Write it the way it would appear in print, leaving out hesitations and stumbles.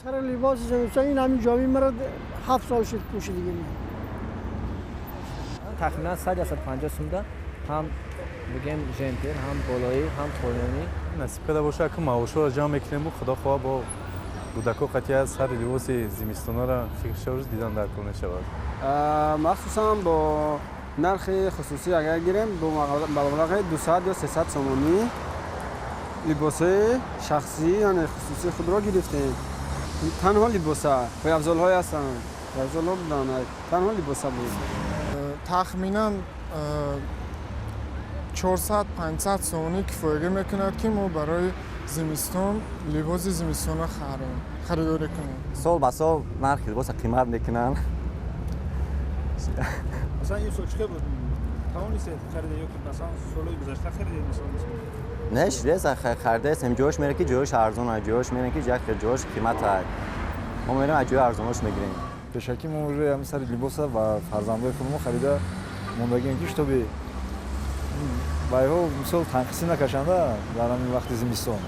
Сари либоси зимистон ин ҳамин ҷоми маро 7 сол шуд пӯшидагӣ. Тахминан 100, 150 сумда, ҳам бигем жемпер, ҳам болоӣ, ҳам поёнӣ. Насиб карда боша, ки маошҳоро ҷамъ мекунему, худо хоҳа, бо кӯдако қатъия сари либоси зимистонара фикр шавад, дидан дар кор мешавад. Махсусан бо нархи хусусӣ агар гирем, бо маблағи 200 ё 300 сомонӣ либосҳои шахсӣ, яъне хусусии худро гирифтем. Танҳо либоса, пойафзолҳое ҳастанд, пойафзолҳо буданд, танҳо либоса буд. Тахминан 400, 500 сомонӣ кифоягӣ мекунад, ки мо барои зимистон либоси зимистона харем, харидорӣ кунем. Сол ба сол нархи либоса қимат мекунанд. Масалан, ин сол чӣ буд, тавонистед харида ё ки масалан солҳои гузашта харидед, масалан? Не, шидеса харидесем. Ҷош мере, ки ҷош арзон, ҷош мере, ки ҷош қимат. Мо мерем, аз ҷои арзонош мегирем. Пешакӣ мо уже ҳамин сари либоса ва фарзандои худмо харида мондагием, ки чтобы вайҳо мисол танқисӣ накашанда дар ҳамин вақти зимистон.